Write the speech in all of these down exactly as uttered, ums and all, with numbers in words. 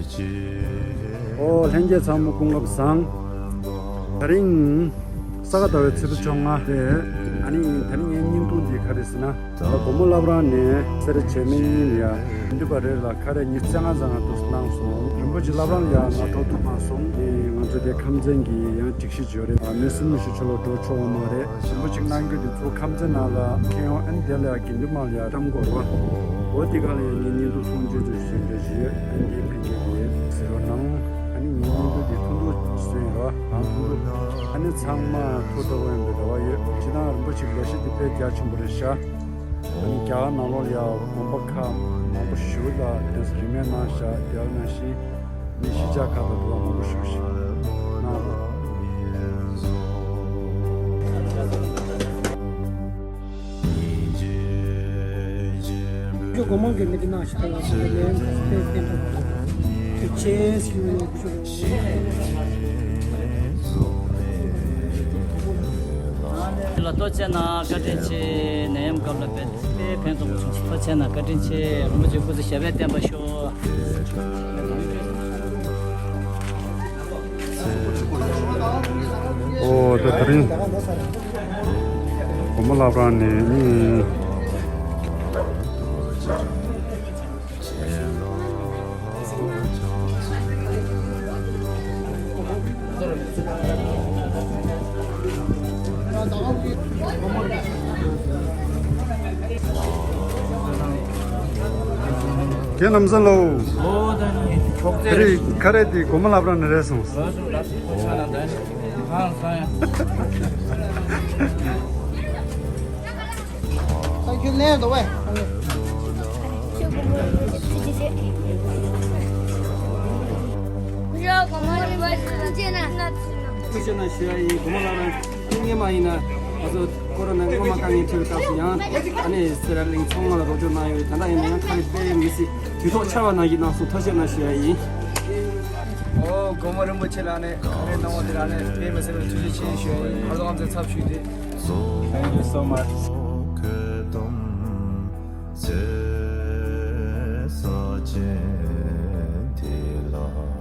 ཨོ་ལྷན་རྒྱས་ཚང་མ་སྐུ་ཁམས་བཟང་། དེ་རིང་ས་ག་ཟླ་བའི་ཚེས་པ་བཅོ་ལྔ་རེད། ཨ་ནི་དེ་རིང་ངའི་བརྙན་ཐུང་འདི་ག་རེ་ཟེར་ན། ད་སྒོ་མོ་བླ་བྲང་ནས་སེ་ར་བྱེས་སྨད་གཉིས་ལ་ཡ་དགེ་འདུན་པ་རེ་ལ་ཁ་རས་ཉི་ཤུ་རྩ་ལྔ་ཙམ་འདུག་གནང་སོང་། རིན་པོ་ཆེ་བླ་བྲང་ལ་ཡ་ང་འགྲོ་ཐུབ་མ་སོང་། ཨེ་ང་ཚོ་དེ་ཁམས་ཚན་གྱི་ཡང་སྒྲིག་གཞི་ཅིག་ཡོད་རེད། མི་སུ་མི་ཞིག་ཕྱི་ལོགས་འགྲོ་ཆོག་པ་མ་རེད། རིན་པོ་ཆེ་གནང་རྒྱུ་དེ་ཚོ་ཁམས་ཚན་ནང་ལ་ཁྱེར་ཡོང་། ཨ་ནི་དེ་ལ་ཡ་དགེ་འདུན་པ་ལ་ཡ་བཀྲམ་དགོས་རེད་པ། འོ་དེ་ག་ལ་ཡ་ངས་བརྙན་ཐུང་ཚོང་བཅོས་བཅོས་བྱས་འདྲ་ཞིག་ཡོད། ཨ་ནི་དེ་ཕན་ཆད་ཀྱི་ཟེར་བ་གནང་། ཨ་ནི་ངའི་བརྙན་ཐུང་དེ་ཐུང་ཐུང་བཟོས་ཡིན་ར། གང་ཐུང་ཐུང་། ཨ་ནི་ཚང་མ་ཐུགས་སྤྲོ་བོ་ཡིན་པའི་རེ་བ་ཡོད། སྤྱིར་བཏང་རིན་པོ་ཆེ་ལས་གཞི་དེ་དཔེ་རྒྱ་ཆེན་པོ་རེད་ཤག་ཨ་ནི་རྒྱ་གར་ནང་ལོགས་ལ་ཡ་དགོན་པ་ཁག་མང་པོ་ཞིག་ལ་དེ་རིན་མེད་གནང་ཤག་དེ་ནང་བཞིན་མི་གཞིས་ཆགས་ཁག་ཏུ་འགྲོ་བ་མང་པོ་ཞིག་ཞིག་གནང་རོགས། ཇོ་སྒོ་མང་གི་མི་དེ་ནང་ཞིག་ལ་ཞིག་ལ་ལན་ཁ་སྤེལ་ཕན་ཐོགས་པ་ཆེ་ཞུ་ཡོད་ཞུ། ལ་ལྟོ་ཆེ་ན་བཀའ་དྲིན་ཆེ། ནད་ཡམས་སྐབས་ལ་དཔེ་དཔེ་ཕན་ཐོགས་པ་བྱུང་སོང་། ལྟོ་ཆེ་ན་བཀའ་དྲིན་ཆེ། རིན་པོ་ཆེ་སྐུ་ཚེ་ཞབས་པད་བརྟན་པ་ཤོག་ཨོ་ད་དེ་རིང་སྒོ་མོ་བླ་བྲང་ནས་ནི། རྒན་ལམ་སེང་ལོ། ཨོ་ད་ནི་ཁྱོག་ཁ་རེ་ཁ་རེ་དེ་སྒོ་མོ་བླ་བྲང་ནས་རེད་སོང་། ཨོ་ད་ནི་ཁོ་ཆ་ན་ད་ནི་ཧང་སང་ཡ། ཁྱོད་ལན་འདུག་བས། ཐུགས་རྗེ་གནང་ཞུ་ཡ་ཡིན། སྒོ་མོ་བླ་བྲང་སྔོན་མ་ཡིན་ན་ང་ཚོ་ཁོ་རང་ནང་སྔོན་མ་དཀའ་ངལ་འཕྲད་པའི་སྐབས་སུ་ཡང་ཨ་ནི་སེ་ར་གླིང་ཚོང་ལ་རོགས་སྐྱོར་གནང་ཡོད། ད་ལྟ་ཡིན་ན་ཡང་ཁ་རེ་དཔེ་མི་སྲིད་དུས་ཐོག་ཆར་བ་ནང་བཞིན་གནང་སོང་། ཐུགས་རྗེ་གནང་ཞུ་ཡ་ཡིན། ཨོ་སྒོ་མོ་རིན་པོ་ཆེ་ལགས་ནས་ག་རེ་གནང་བ་དེ་ལ་ནས་དཔེ་མི་སྲིད་པའི་ཐུགས་རྗེ་ཆེ་ཞུ་ཡ་ཡིན། ཧར་རྡོ་ཨམ་ཚེ་ཚབ་ཞུས་ཏེ། Thank you so much.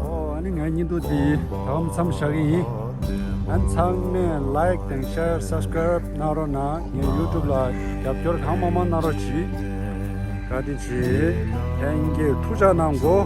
ཨོ་ཨ་ནི་ངའི་བརྙན་ཐུང་འདི་ད་མཚམས་བཞག་གི་ཡིན། ཨ་ནི་ཚང་མས་ལའིཀ་དང་ཤེར་སབ་སི་ཀ་རའིབ་གནང་རོགས་གནང་། ངའི་ཡུ་ཊུབ་ལ་རྒྱབ་སྐྱོར་གང་མང་མང་གནང་རོགས་གྱིས། བཀའ་དྲིན་ཆེ། Thank you. ཐུགས་ཅག་གནང་གོ།